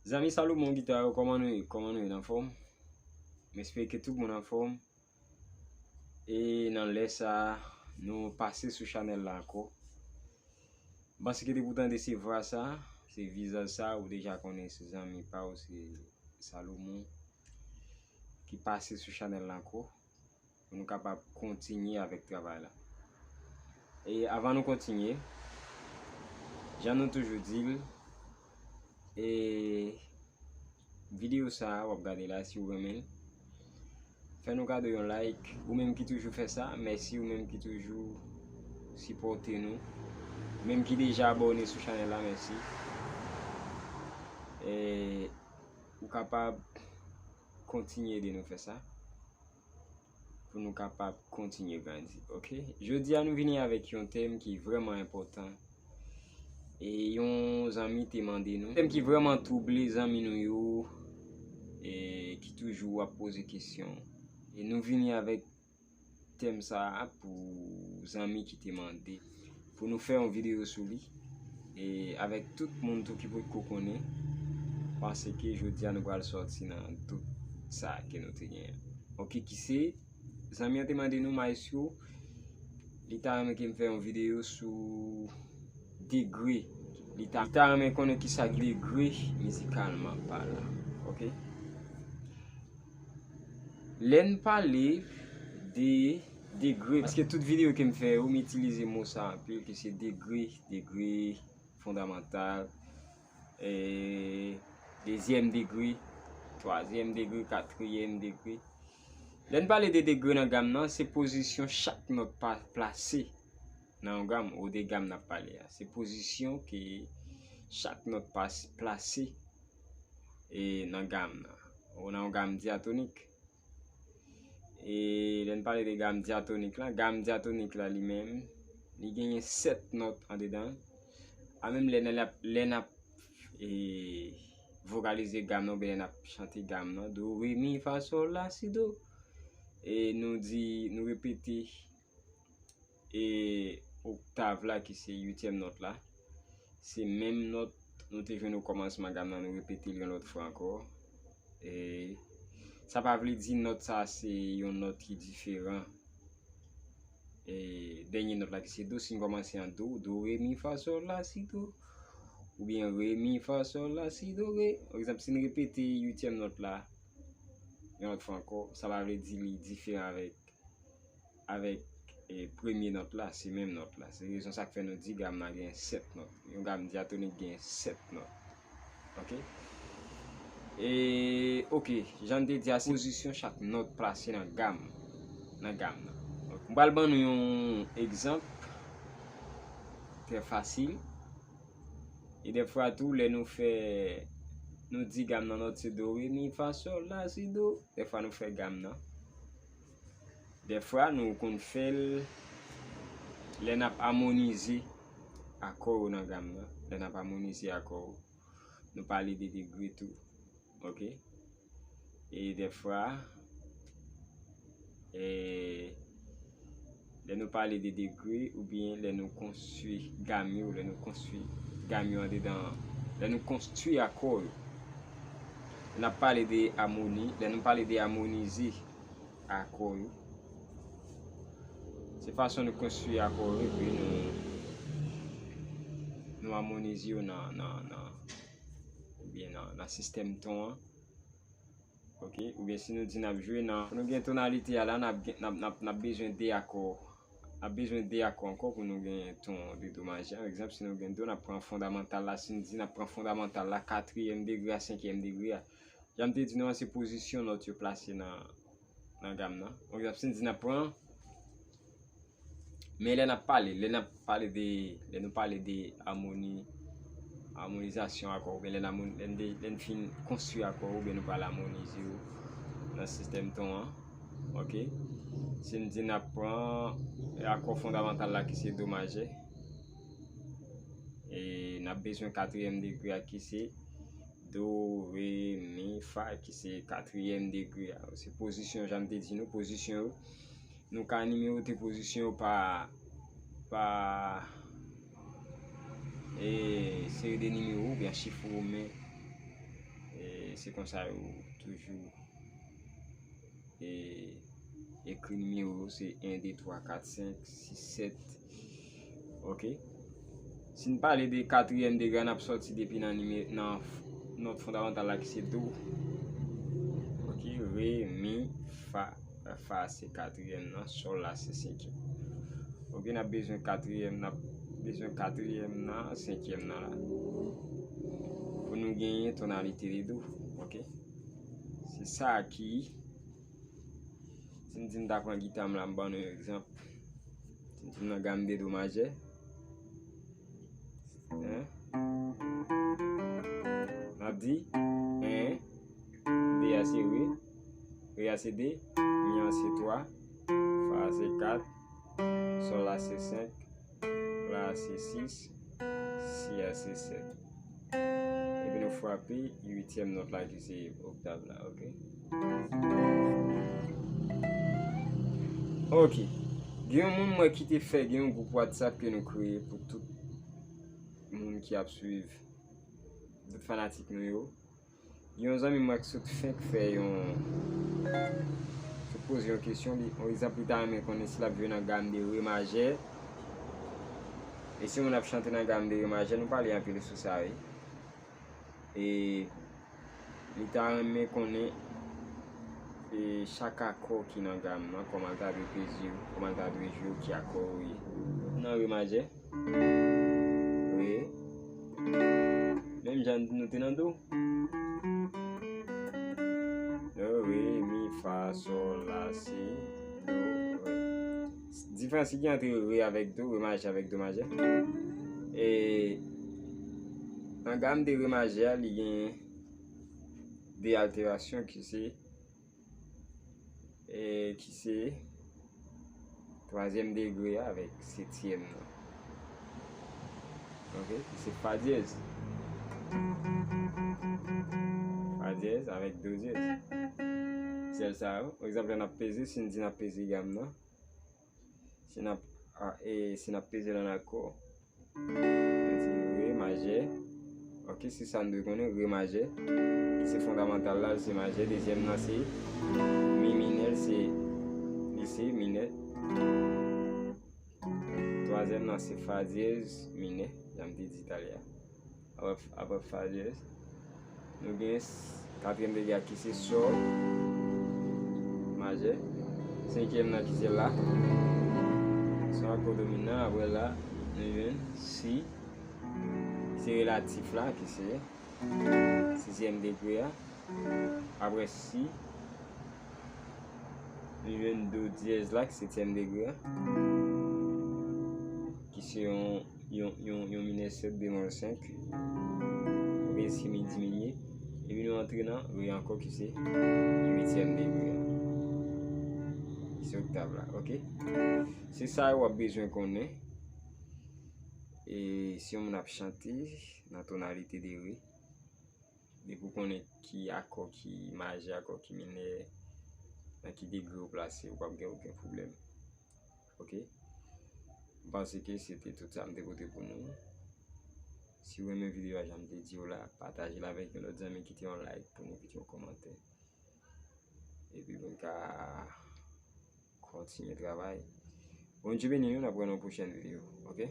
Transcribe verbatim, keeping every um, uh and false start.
Zanmi Salomon Gita yo, kòman nou ye? Kòman nou ye, n anfòm? M espere ke tout moun anfòm. E nan lè sa a, nou pase sou chanèl la ankò. M panse ke depi w tande se vwa sa, se vizaj sa, ou deja konnen se zanmi pa w, se Salomon ki pase sou chanèl la ankò. Pou nou kapab kontinye avèk travay la. E avan nou kontinye, jan nou toujou di l, e videyo sa a w ap gade la, si w renmen l, fè nou kado yon like. Ou menm ki toujou fè sa, mèsi. Ou menm ki toujou sipòte nou, ou menm ki deja abòne sou chanèl la, mèsi. E ou kapab kontinye ede nou fè sa pou nou kapab kontinye grandi, oke? Jodi a, nou vini avèk yon tèm ki vrèman enpòtan. E yon zanmi te mande nou, tèm ki vrèman twouble zanmi nou yo, e ki toujou ap poze kesyon. E nou vini avèk tèm sa a pou zanmi ki te mande pou nou fè yon videyo sou li, e avèk tout moun tou ki potko konnen, paske jodi a nou pral sòti nan dout sa ke nou te genyen. Oke, ki se, zanmi an te mande nou, Maestro, li ta renmen ke m fè yon videyo sou degre. Li ta, li ta renmen konnen kisa ki degre mizikalman palan. Oke? Lè n pale de degre, paske tout videyo ke m fè yo, m itilize mo sa anpil, ke se degre, degre fondamantal, e, dezyèm degre, twazyèm degre, katriyèm degre. Lè n pale de degre nan gam nan, se pozisyon chak nòt pa, plase nan yon gam, ou de gam n ap pale a. Se pozisyon ke chak nòt pa, plase, e, nan gam nan, ou nan yon gam dyatonik. E lè n pale de gam dyatonik la, gam dyatonik la li menm, li genyen sèt nòt andedan l. A menm lè n ap, lè n ap, e, vokalize gam nan, oubyen lè n ap chante gam nan, do, re, mi, fa, sòl, la, si, do. E nou di, nou repete e oktav la, ki se uityèm nòt la. Se menm nòt nou te jwenn o kòmansman gam nan, nou repete l yon lòt fwa ankò. E sa pa vle di nòt sa se yon nòt ki diferan, e dènye nòt la ki se do. Si n kòmanse an do, do, re, mi, fa, sòl, la, si, do, oubyen re, mi, fa, sòl, la, si, do, re. Pa egzanp, si n repete uityèm nòt la yon lòt fwa ankò, sa pa vle di li diferan avèk avèk, e, premye nòt la, se menm nòt la. Se rezon sa k fè nou di gam nan gen sèt nòt. Yon gam dyatonik gen sèt nòt. Oke? E, oke, jan n te di a, se pozisyon chak nòt plase nan gam, nan gam nan. Oke. M pral ban nou yon egzanp trè fasil. E dèfwa tou, lè nou fè, nou di gam nan nòt se do, re, mi, fa, sòl, la, si, do. Dèfwa nou fè gam nan. Dèfwa nou konn fè l lè n ap amonize akò yo nan gam nan. Lè n ap amonize akò yo, nou pale de degre tou. Oke? E dèfwa, e, lè nou pale de degre, oubyen lè nou konstwi gam yo, lè nou konstwi gam yo andedan, lè nou konstwi akò yo, n ap pale de amoni, lè nou pale de amonize akò yo, se fason nou konstwi akò yo, epi nou, nou amonize yo nan, nan, nan, oubyen nan, nan sistèm ton an. Oke? Oubyen si nou di n ap jwe nan, pou nou gen tonalite a la, n ap gen, n ap, n ap, n ap bezwen de akò. N ap bezwen de akò ankò pou nou gen ton dedomaje. Pa egzanp, si nou gen do, n ap pran fondamantal la. Si n di n ap pran fondamantal la, katriyèm degre a, senkyèm degre a. Jan m te di nou an, se pozisyon nòt yo plase nan, nan gam nan. Pa egzanp, si n di n ap pran Men lè n ap pale, lè n ap pale de, lè nou pale de amoni, amonizasyon akò, oubyen lè n amon-, lè n de-, lè n fin konstwi akò, oubyen nou pral amonize yo nan sistèm ton an, oke? Si n di n ap pran akò fondamantal la ki se do majè, e n ap bezwen katriyèm degre a ki se do, re, mi, fa, ki se katriyèm degre a. Se pozisyon, jan m te di nou, pozisyon yo. Nou ka nimewote pozisyon yo pa, pa, e, seri de nimewo oubyen chif women. E se konsa yo toujou e, ekri nimewo yo, se en, de, twa, kat, senk, sis, sèt. Ok. Si n pale de katriyèm degre a, n ap sòti depi nan nime-, nan f-, nòt fondamantal la ki se do. Ok, re, mi, fa. Fa se katriyèm nan, sòl la se senkyèm. Ok, n ap bezwen katriyèm, n ap bezwen katriyèm nan, senkyèm nan la. Pou nou genyen tonalite de do. Ok. Se sa ki, si n di m ta pran gita m la, m ban nou yon egzanp. Si n di m nan gam de do majè, en, n ap di en, de a se re, re a se de, mi an se twa, fa a se kat, sòl la se senk, la a se sis, si a se sèt. Epi nou frape uityèm nòt la ki se oktav la, ok? Ok. Gen yon moun mwen ki te fè, gen yon gwoup WhatsApp ke nou kreye pou tout moun ki ap swiv, tout fanatik nou yo. Gen yon zanmi mwen ki sot fenk fè yon, sot poze yon kesyon, li, yon egzanp, li ta renmen konnen si l ap jwe nan gam de re majè. E si moun ap chante nan gam de re majè, nou pale anpil sou sa, wi. E li ta renmen konnen, e chak akò ki nan gam nan, kòman l ta dwe peze yo, kòman l ta dwe jwe yo, ki akò yo ye. Nan re majè. Re. Menm jan nou te nan do. Do, re, mi, fa, sòl, la, si, do, re. Diferans ki gen ant re avèk do, re majè avèk do majè. E nan gam de re majè a, li gen de alterasyon ki se, e ki se twazyèm degre a avèk setyèm nan. Ok, ki se fa dyèz. Fa dyèz avèk do dyèz. Sèl sa yo. Pa egzanp, lè n ap peze, si n di n ap peze gam nan, si n ap, a, e, si n ap peze l an akò, nou di re majè. Ok, se sa n dwe konnen, re majè. Ki se fondamantal la, se majè. Dezyèm nan se mi minè, se, li se minè. Twazyèm nan se fa dyèz minè, jan m te di talè a. Apre, apre fa dyèz, nou gen s-, katriyèm degre a ki se sòl majè. Senkyèm nan ki se la. Se yon akò dominan. Apre la, nou jwenn si, ki se relatif la, ki se sizyèm degre a. Apre si, nou jwenn do dyèz la, ki setyèm degre a, ki se yon, yon, yon, yon minè sèt bemòl senk. Apre si mi diminye, epi nou antre nan re ankò, ki se uityèm degre a, ki se oktav la, ok? Se sa w ap bezwen konnen. E si yon moun ap chante nan tonalite de re, depi w konnen ki akò ki majè, akò ki minè, nan ki degre w plase, ou p ap gen okenn pwoblèm. Ok? M panse ke se te tout sa m te pote pou nou. Si w renmen videyo a, jan m te di w la, pataje l avèk yon lòt zanmi, kite yon like pou nou, kite yon kòmantè. Epi pou n ka kontinye travay. Bondye beni nou, n ap wè nan yon pwochèn videyo. Ok?